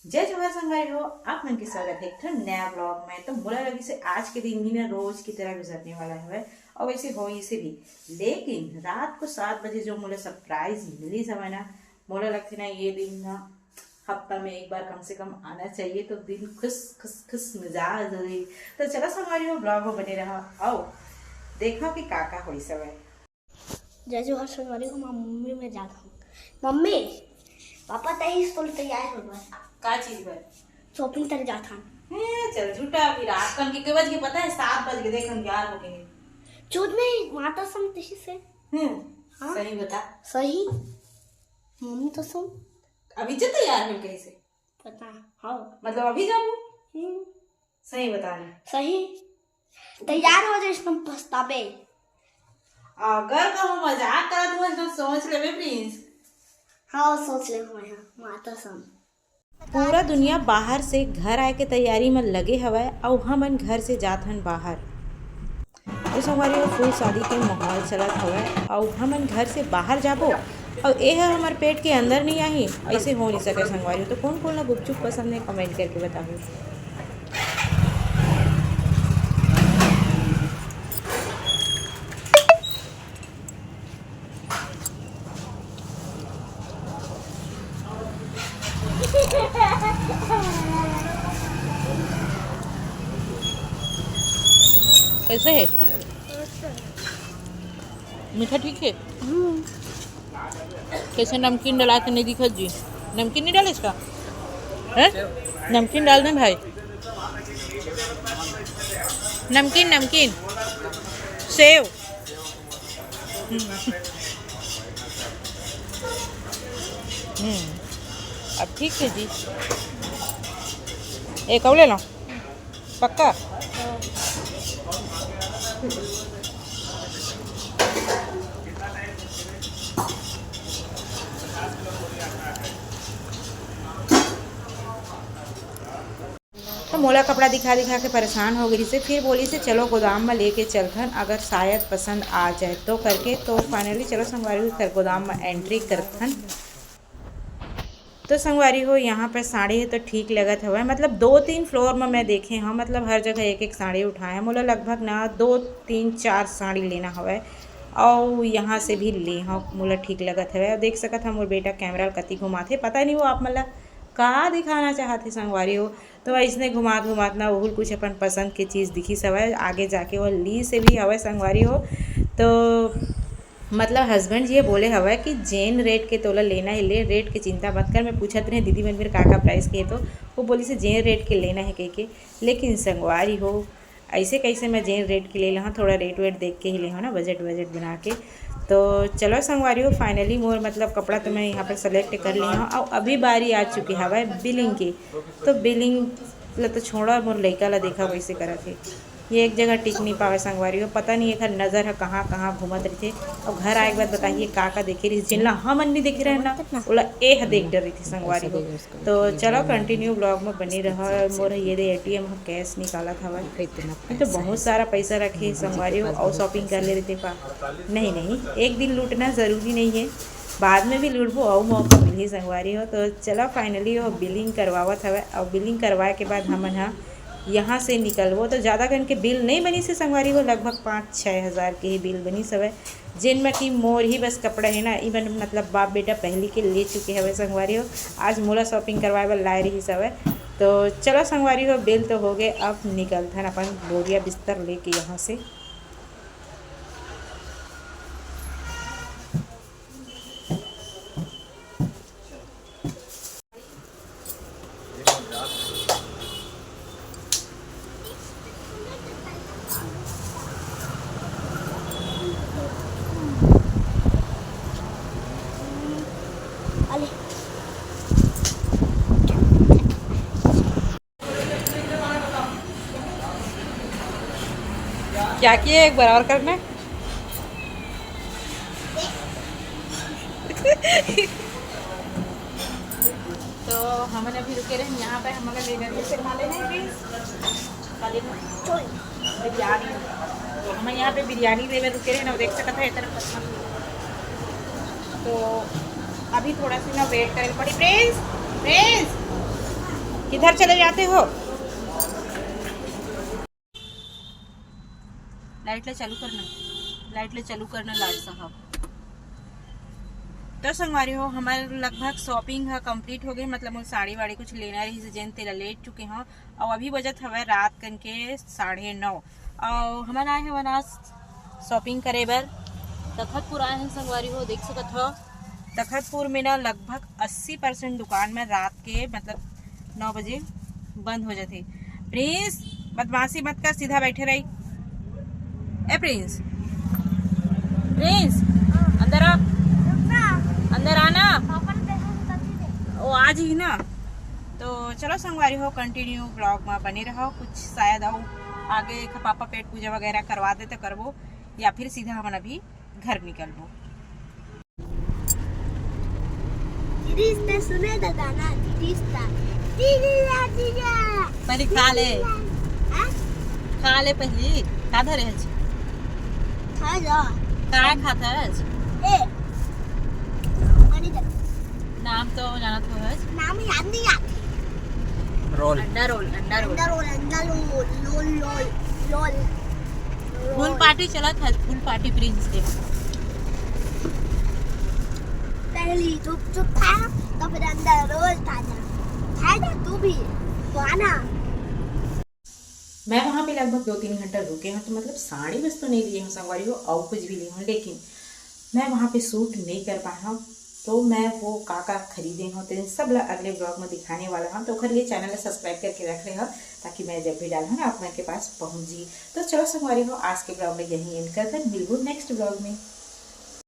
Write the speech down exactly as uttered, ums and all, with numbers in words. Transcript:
जय जोहार संगवारी हो, आप मन के स्वागत है एक ठन नया ब्लॉग में। तो मोला लगिस हे आज के दिन भी ना रोज की तरह गुजरने वाला हवय, और वैसे होइस भी। लेकिन रात को सात बजे जो मोला सरप्राइज मिलिस हवय ना, मोला लगथे ना ये दिन ना हफ्ता में एक बार कम से कम आना चाहिए, तो दिन खुश खुश खुश मिजाज होही। तो चलो संगवारी हो, ब्लॉग में बने रहा, आओ देखा कि का का होइस हवय। जय जोहार संगवारी हो, मैं मम्मी में जात हूँ। मम्मी, पापा तही स्कूल तैयार हो गए। का चीज बर? शॉपिंग करे जात हन। ए, चल झूठा, अभी रात कन के के बज के पता है? सात बज के, देख हम ग्यारह हो गए हैं। झूठ नहीं, माता सम तही से। हम्म। हाँ। सही बता। सही। मम्मी तो सुन। अभी जे तैयार हो कैसे? पता। हाँ। मतलब अभी जाबू? हम्म। सही बता रहे। सही। तैयार हो जाइस, तुम पछताबे। अगर कहूँ मजाक करत हूँ, तो सोच लेबे प्रिंस। हाँ, सोच ले हुए हैं, माता सम। पूरा दुनिया बाहर से घर आए के तैयारी में लगे हवय, अउ हमन घर से जात हन बाहर। तो संगवारी हो, फुल शादी के माहौल चलत हवय, अउ हमन घर से बाहर जाबो, अउ ए ह हमर पेट के अंदर नहीं आही, ऐसे हो नहीं सके संगवारी हो। तो कौन कौन ला गुपचुप पसंद है, कमेंट करके बताओ। कैसे है? मीठा ठीक है? कैसे नमकीन डला के नहीं दिखत जी? नमकीन नहीं डाले इसका? है? नमकीन डाल दें भाई। नमकीन, नमकीन, सेव। हम्म। हम्म। अब ठीक है जी। एक और ले लो। पक्का? तो मोला कपड़ा दिखा दिखा के परेशान हो गई से, फिर बोली से चलो गोदाम में लेके चलथन, अगर शायद पसंद आ जाए तो करके। तो फाइनली चलो संगवारी हो, फिर गोदाम में एंट्री करथन। तो संगवारी हो, यहाँ पे साड़ी है तो ठीक लगत हवय, मतलब दो तीन फ्लोर में मैं देखे हूँ, मतलब हर जगह एक एक साड़ी उठाए हैं। मोला लगभग ना दो तीन चार साड़ी लेना हवय, और यहाँ से भी ले हूँ, मोला ठीक लगत हवय। और देख सकत हव मोर बेटा कैमरा ल कति घुमाथे, पता नहीं वो आप मन ला का दिखाना चाहत हे संगवारी हो। तो अइसने घुमात घुमात ना ओहू ल कुछ अपन पसंद के चीज दिखिस हवय। आगे जाके वो ली से भी हवय संगवारी हो। तो मतलब हस्बैंड जी ये बोले हवय कि जेन रेट के तोला लेना है ले, रेट के चिंता मत कर। मैं पूछत रहे दीदी मन मेर का का प्राइस के हे, तो वो बोली से जेन रेट के लेना है कह के। लेकिन संगवारी हो, ऐसे कैसे मैं जेन रेट के ले लेहा, थोड़ा रेट वेट देख के ही लेहा ना, बजट बजट बना के। तो चलो संगवारी हो, फाइनली मोर मतलब कपड़ा तो मैं यहाँ पर सेलेक्ट कर लिया हूँ। और अभी बारी आ चुकी हवय बिलिंग की। तो बिलिंग ल तो छोड़ा, मोर लइका ला देखा कैसे करत हे। ये एक जगह टिक नहीं पावे संगवारी हो, पता नहीं एकर नजर ह कहाँ कहाँ घूमत रहिथे। और घर आए के बाद बताइए का का देखे रहिस, जेन ला हमन नहीं देखे रहे ना, ओला ए ह देख डर रहिथे संगवारी हो। तो चलो कंटिन्यू ब्लॉग में बने रहा। मोर ये दे एटीएम ह कैश निकालत हवय। ये तो बहुत सारा पैसा रखे हे संगवारी हो, और शॉपिंग कर ले रहिते का। नहीं नहीं, एक दिन लूटना जरूरी नहीं है, बाद में भी लूटबो, अउ मौका मिलही संगवारी हो। तो चलो फाइनली वो बिलिंग करवावत हवय, और बिलिंग करवाए के बाद हमन ह यहाँ से निकलबो। तो ज़्यादा करके बिल नहीं बनिस हे संगवारी हो, लगभग पाँच छः हज़ार के ही बिल बनिस हवय, जेन में कि मोर ही बस कपड़ा है ना, इवन मतलब बाप बेटा पहली के ले चुके हवय संगवारी हो। आज मोला शॉपिंग करवाए बर लाए रहिस हवय। तो चलो संगवारी हो, बिल तो हो गए, अब निकलथन अपन बोरिया बिस्तर लेके यहाँ से। क्या किए, एक बार और करना है। तो हमन अभी रुके रहे यहाँ पे, हमन लेना है, फिर खा लेना है प्लीज। खा लेना। बिरयानी। तो हमन यहाँ पे बिरयानी लेवे रुके रहे ना, देख सकत है इतना पसंद। तो अभी थोड़ा सी ना वेट करे पड़ी। प्रिंस, प्रिंस, इधर चले जाते हो। लाइट ले चालू करना, लाइट ले चालू करना लाल साहब। तो संगवारी हो, हमर लगभग शॉपिंग ह कंप्लीट हो गई, मतलब मोर साड़ी वाड़ी कुछ लेना रही से जेन तेला लेट चुके हो। और अभी बजत हवे रात कन के साढ़े नौ। और हमन आए हवन आज शॉपिंग करे बर तखतपुर आए हैं संगवारी हो, देख सकत हो तखतपुर में ना लगभग अस्सी परसेंट दुकान में रात के मतलब नौ बजे बंद हो जाते। प्रिंस, बदमाशी मत कर, सीधा बैठे रही। ए प्रिंस, प्रिंस, अंदर आ, अंदर आना। वो आज ही ना। तो चलो संगवारी हो, कंटिन्यू ब्लॉग में बने रहो। कुछ शायद आओ आगे पापा पेट पूजा वगैरह करवा दे तो करबो, या फिर सीधा हमन अभी घर निकलबो। रिश्ता सुने दादा ना, रिश्ता। दीदी ला दीदा। पहले खा ले। हाँ? खा ले पहले। का धरे हच? खा जा। का खात हच? ए। मनी दे। नाम तो जानत हो हच? नाम याद नहीं आते। रोल। अंडा रोल, अंडा रोल। अंडा रोल, अंडा रोल, लोल, लोल, लोल। फुल पार्टी चलत है, फुल पार्टी प्रिंस के। पहली चुप चुप था, तो फिर अंडा रोल था जा। था जा तू भी, तो आना। मैं वहाँ पे लगभग दो तीन घंटा रुके हूँ, तो मतलब साड़ी बस तो नहीं लिए हूँ संगवारी हो, और कुछ भी लिए हूँ, लेकिन मैं वहाँ पे शूट नहीं कर पाए हूँ। तो मैं वो का का खरीदे हूँ, तो इन सब ला अगले ब्लॉग में दिखाने वाला हूँ। तो ओकर लिए चैनल ला सब्सक्राइब करके रख ले हो, ताकि मैं जब भी डालूँ ना, आप मन के पास पहुँच जी। तो चलो संगवारी हो, आज के ब्लॉग में यही एंड करते हैं, मिलबो नेक्स्ट ब्लॉग में।